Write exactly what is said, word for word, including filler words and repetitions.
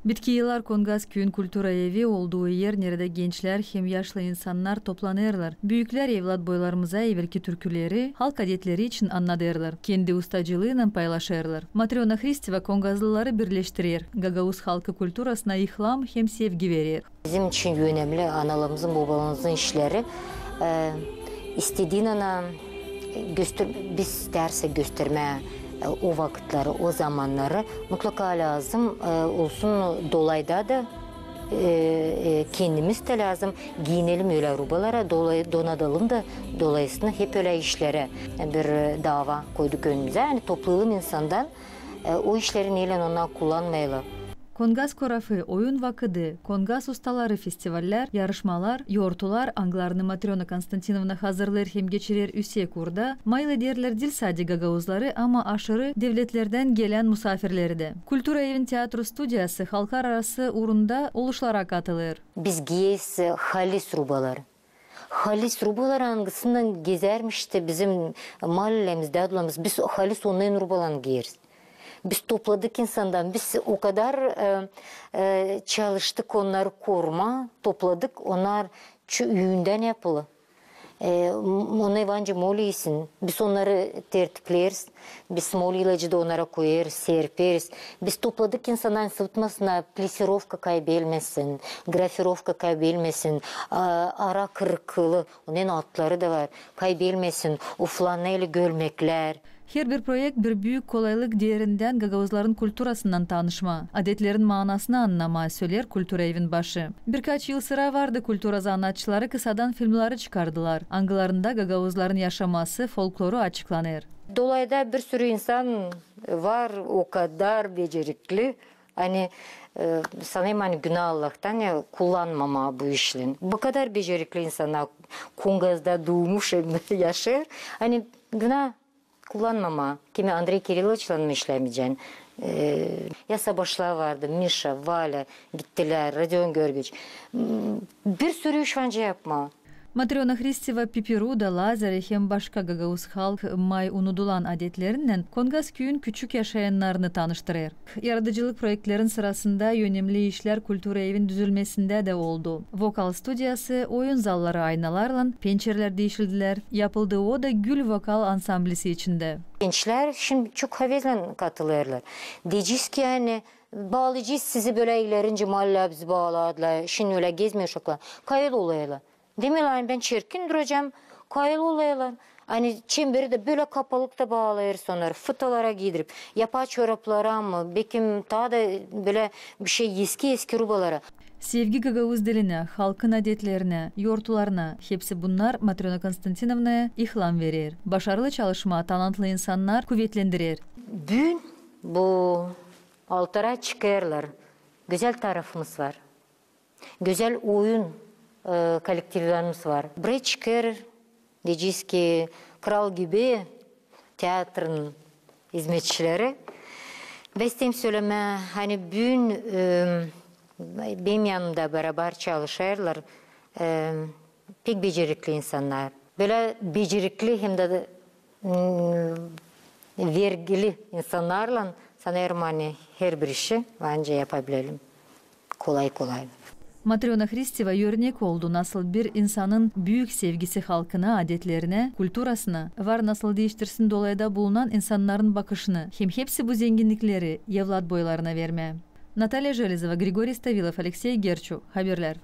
Bitki yıllar Kongaz küüyün kultura evi olduu er, neredä gençlär hem yaşlı insannarı toplanêrlar. Büüklär evlatboylarımıza evelki türküleri, halk adetleri için annadêrlar, kendi ustacılıınan paylaşêrlar. Matröna Hristeva kongazlıları birleştirer, gagauz halkı kulturasına ihlam hem sevgi verer. Bizim için önemli analarımızın, bobalarımızın işleri. E, istediinanı göster, biz istersä göstermää, e, o vakıtları, o zamannarı, mutlaka lääzım, e, olsun dolayda da, e, e, kendimiz dä lääzım giinelim ölä rubalara, dolay-, donadalım da dolayısına hep ölä işlerä, e, bir, e, dava koyduk önümüzä. Yani toplayalım insandan, e, o işleri neylän onnar kullanmayla. Kongaz korafı, oyun vakıdı, kongaz ustaları, festivallär, yarışmalar, yortular, angılarını Matröna Konstantinovna hazırlêêr hem geçirer üsä kurda, mayıl ederlär diil sade gagauzları, ama aşırı devletlerdän gelän musaafirleri dä. Kultura evin teatro studiyası halklararası uurunda oluşlara katılêr. Biz giyeyiz, e, halis rubaları. Halis rubaları, angısınnan gezärmiş işte bizim maallelerimiz, dädularımız, biz halis onnarın rubalarını giyeriz. Biz topladık insandan, biz o kadar, e, e, çalıştık onnarı korumaa, topladık, onnar çü-, üündän yapılı. E, m-, onnar var nicä moliysin, biz onnarı tertipleriz, biz moliyacı da onnara koyêrız, serperiz. Biz topladık insandan sıvıtmasına, plesirovka kaybelmesin, grafirovka kaybelmesin, a, ara kırıklı, onnarın adları da var, kaybelmesin, uflaneli gölmeklär. Herbir proekt bir büük kolaylık, deerindän gagauzların kulturasınnan tanışmaa, adetlerin maanasını annamaa, söleer kultura evin başı. Birkaç yıl sıra vardı kultura zanaatçıları kısadan filmnarı çıkardılar, angılarında gagauzların yaşaması, folkloru açıklanêr. Dolayda bir sürü insan var, o kadar becerikli, ani, e, sanêrım, ani günaa Allahtan, ya, kullanmamaa bu işlän. Bu kadar becerikli insannar Kongazda duumuş hem yaşêêr, ani günaa kullanmamaa. Kimi Andrey Kirilloviçlan mı işlämeycän? E, ya savaşlar vardı, Mişa, Valä gittilär, Rodion Georgiç. M, bir sürü iş var nicä yapmaa. Matröna Hristeva pipiruda, lazeri hem başka gagauz halk may unudulan adetlerinnän Kongaz küüyün küçük yaşayannarını tanıştırêr. Yaradıcılık proektlerin sırasında önemli işlär kultura evin düzülmesindä dä oldu. Vokal studiyası, oyun zalları aynalarlan, pençerelär diişildilär, yapıldı o da Gül vokal ansamblisi içindä. Gençlär şindi çok havezlän katılêrlar. Deyecez ki, ani baalayacez sizi bölä, ilerincä maallelär bizi baaladılar, şindi ölä gezmeer uşaklar. Kayıl olêrlar. Demeerlär, ani bän çirkin duracam, kayıl olêrlar. Ani çemberi dä bölä kapalık da baalêêrız onnarı, fıtalara giydirip, yapa çoraplara mı, bekim taa da bölä bir şey, eski-eski rubalara. Sevgi gagauz dilinä, halkın adetlerinä, yortularına, hepsi bunnar Matröna Konstantinovnaya ihlam verer. Başarılı çalışmaa, talantlı insannar kuvetlendirer. Büün bu altıra çıkêrlar. Gözäl tarafımız var. Gözäl oyun, e, kollektivlerimiz var. Burayı çıkêr, deyecez ki, kral gibi teatrın izmetçileri. Bän isteerim sölemää, ani büün, e, benim yanımda barabar çalışêrlar, e, pek becerikli insannar. Bölä becerikli hem dä, m, vergili insannarlan, sanêrım, ani herbir işi var nicä yapabilelim kolay-kolay. Matröna Hristeva örnek oldu, nasıl bir insanın büük sevgisi halkına, adetlerinä, kulturasına var nasıl diiştirsin dolayda bulunan insannarın bakışını, hem hepsi bu zenginnikleri evlatboylarına vermää. Natalya Jelezova, Grigoriy Stavilov, Aleksey Gerçu, Haberlär.